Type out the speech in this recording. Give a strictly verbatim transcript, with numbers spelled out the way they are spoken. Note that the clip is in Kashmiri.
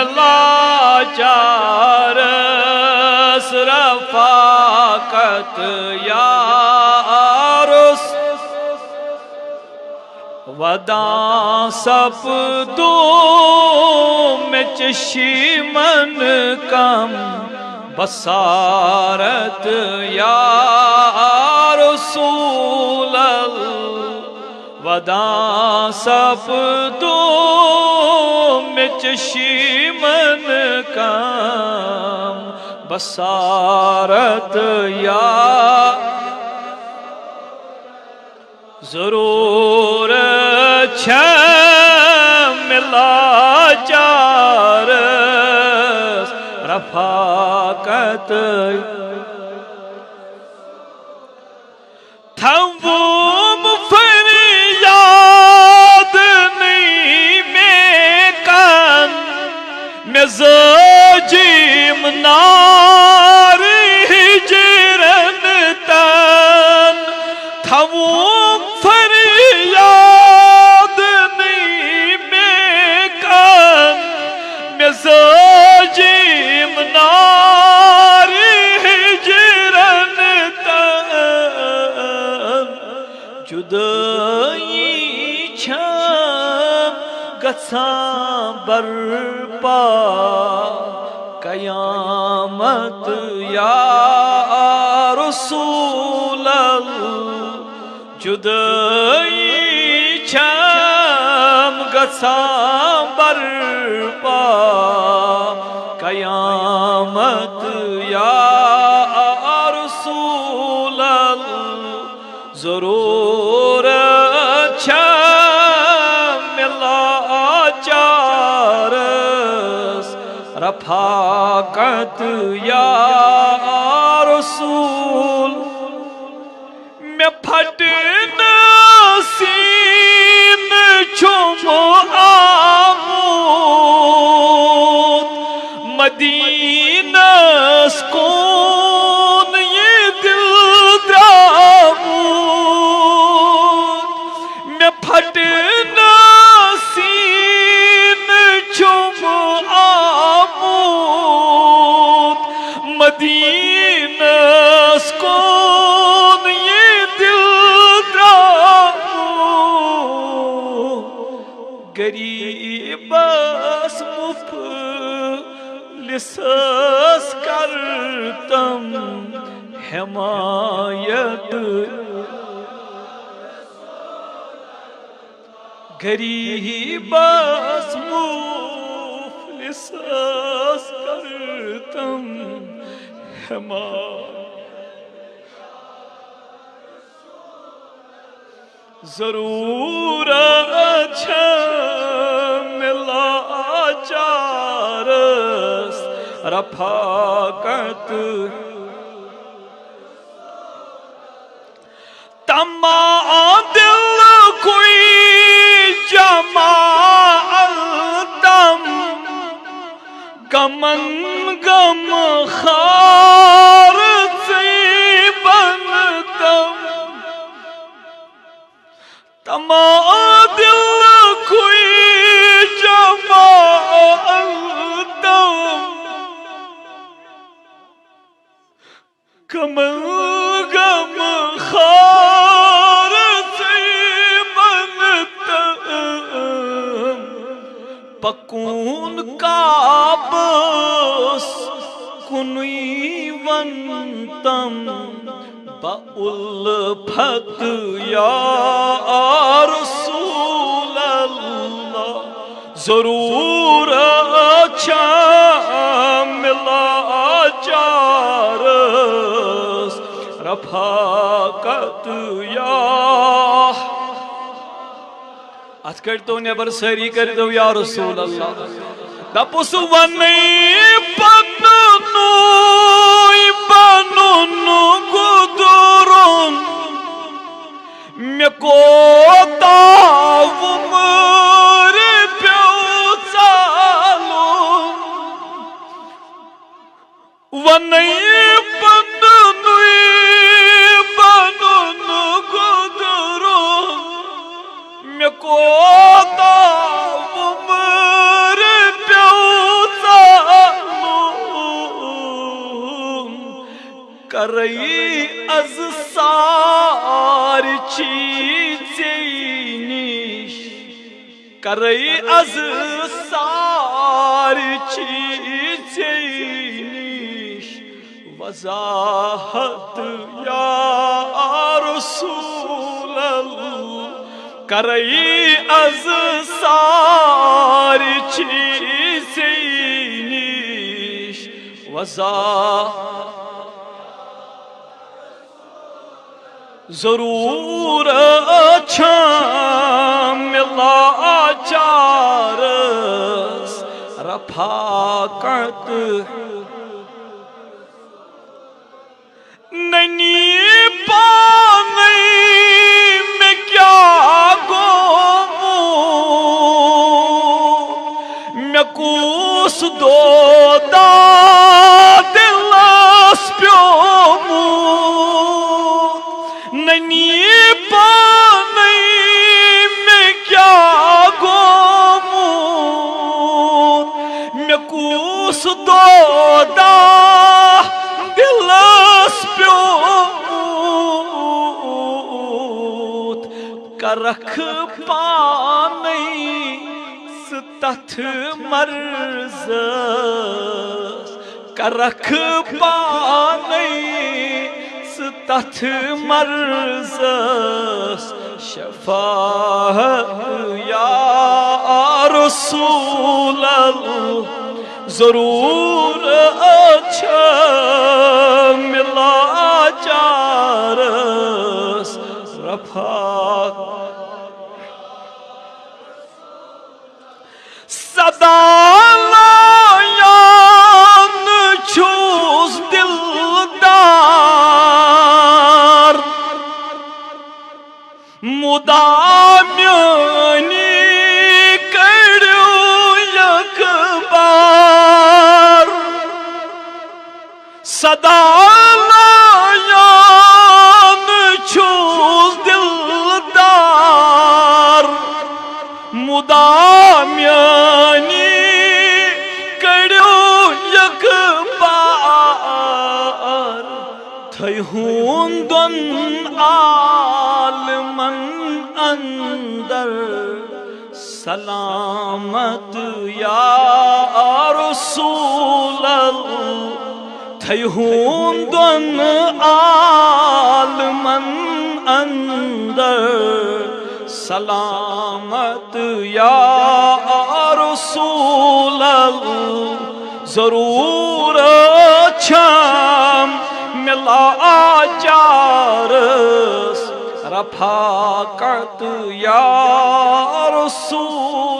لاچارس رفاقت یارس۔ ودان سپدو مےٚ چشمن کم بصارت یا رسول اللہ۔ ودان سپدو مےٚ چشمن کم بصارت یا۔ ضرورت چھم لاچارس رفاقت۔ تھوم فریاد نئی مےٚ کن، مےٚ زٲجِم نار ہجرن تن۔ تھوم فریاد نئی مےٚ کن، مےٚ زٲجِم نار ہجرن تن۔ جدٲیی چھم گژھان برپا قیامت یا رسول اللہ۔ جدٲیی چھم گژھان برپا قیامت یا رسول اللہ۔ ضرورت چھم لاچارس رفاقت یا رسول۔ مےٚ پھٹنہٕ سیٖنہٕ چھُم آمُت مدیٖنس کُن یہِ دِل درٛامُت۔ مےٚ پھٹنہٕ سیٖنہٕ چھُم آمُت مدیٖنس کُن یہِ دِل درٛامُت۔ غریبس مفلسس کرتم حمایت۔ غریبس مفلسس کرتم حمایت۔ ضرورت چھم لاچارس رفاقت۔ تما دل کوئی جماعتم، غمن غم خار ژٕے بنتم۔ تما دل کوئی جماعتم، غمن غم خار ژٕے بنتم۔ پکون کعبس کُنُے ونتم بہ الفت یا رسول اللہ۔ ضرورت چھم لاچارس رفاقت یا۔ اتھ کٔڑتو نٮ۪بر سٲری، کٔرتو یا رسول اللہ۔ دپُس ونے پننُے پنُن گُدرُن، مےٚ کوتاہ وُمر پیوٚو ژالُن۔ ونے پننُے پنُن گُدرُن، مےٚ کوتاہ وُمر پیوٚو کرے از سارچی ژے نِش، کرے از سارچی ژے نِش وضاحت یا رسول اللہ۔ کرے از سارچی ژے نِش وضاحت۔ ضرورت چھم لاچارس رفاقت۔ ننی پانے مےٚ کیٛاہ گوٚمُت، مےٚ کُس دودا دِلس پیوٚمُت۔ ننی پانے مےٚ کیٛاہ گوٚمُت، مےٚ کُس دودا دِلس پیوٚمُت۔ کرکھ پانے ژٕ تتھ مرضس، کرکھ پانے ژٕ تتھ مرضس شفاعت یا رسول اللہ۔ ضرورت چھم لاچارس رفاقت۔ صدا لایان چھُس دلدار، مُدا میٲنی کٔرِو یک بار۔ صدا لایان چھُس دلدار، مُدا میٲنی کٔرِو یک بار۔ تھٲیہوٗن دۄن عالمن اندر سلامت یا رسول اللہ۔ تھٲیہوٗن دۄن عالمن اندر سلامت یا رسول اللہ۔ ضرورت چھم مےٚ لاچارس رفاقت یا رسول